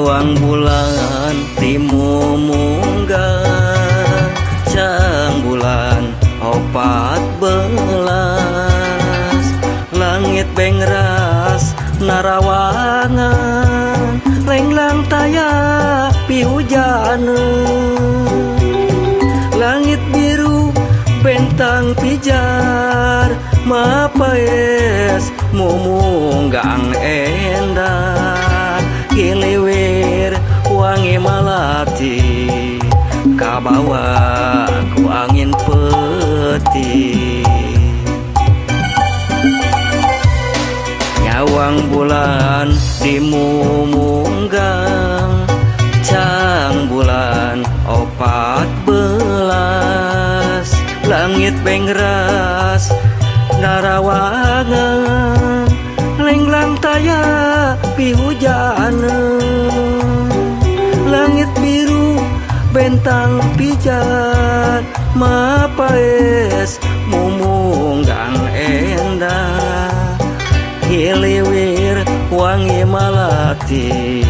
Nyawang bulan timumunggang cang bulan 14 langit bengras narawangan lenglang taya pihujaneun langit biru bentang pijar mapaes mumunggang endah giliwir wangi malati kabawa ku angin peti. Nyawang bulan dimumunggang cang bulan 14 langit bengras narawangan lenglang taya pihujaneun langit biru bentang pijar mapaes mumunggang endah hiliwir wangi malati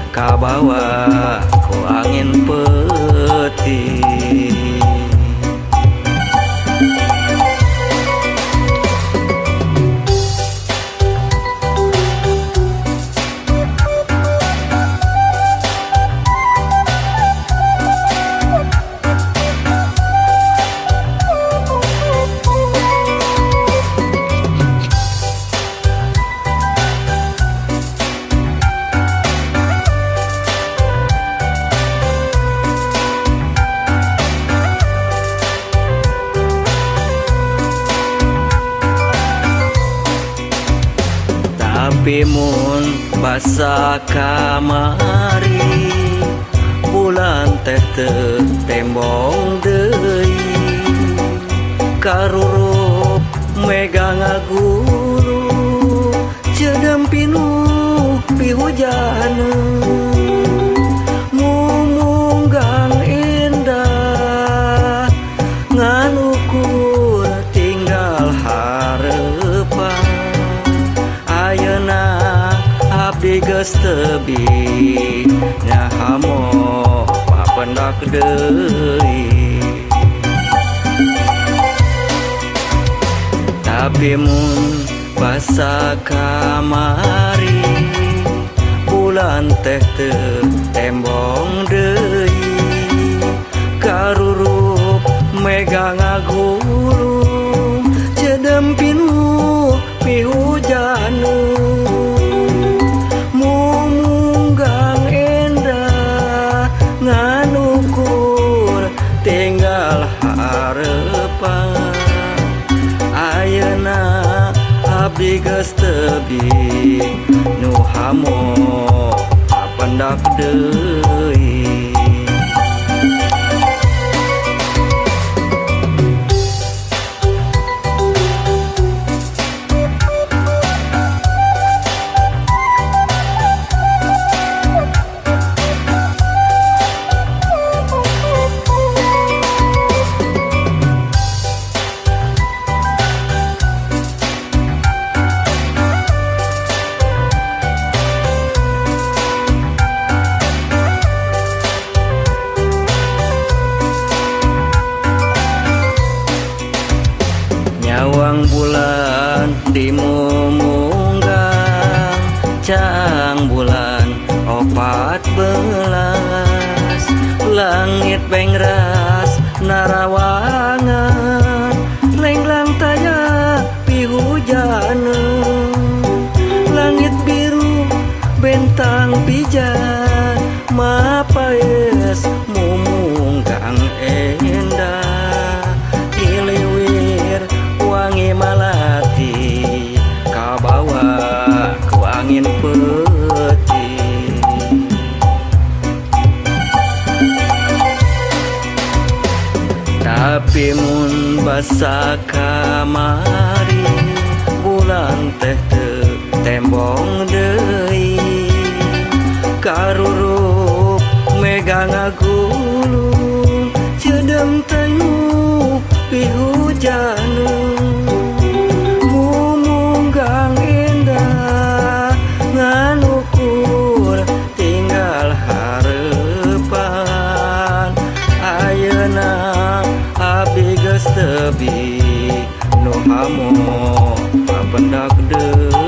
kabawa ku angin peti. Tapi mun basa kamari bulan teh teu tembong deui karurup mega ngaguru ceudeum pinuh pihujaneun mumunggang indah ngan ukur tinggal hareupan ayeuna abdi geus tebi nyahamo papendak deui. Tapi mun basa kamari bulan teh teu tembong deui karurup mega ngagulung ceudeum pinuh pihujaneun mumunggang endah ngan ukur tinggal hareupan ayeuna abdi geus tebi nu hamo papendak deui. Nyawang bulan dimumunggang cang bulan 14 langit bengras narawangan lenglang taya pihujaneun langit biru bentang pijar mapaes mumunggang endah hiliwir wangi malati kabawa ku angin peti. Tapi mun basa kamari bulan teh teu tembong deui karurup mega ngagulung ceudeum tayuh pihujaneun mumunggang endah ngan ukur tinggal tebi nu hamo kapendak deui.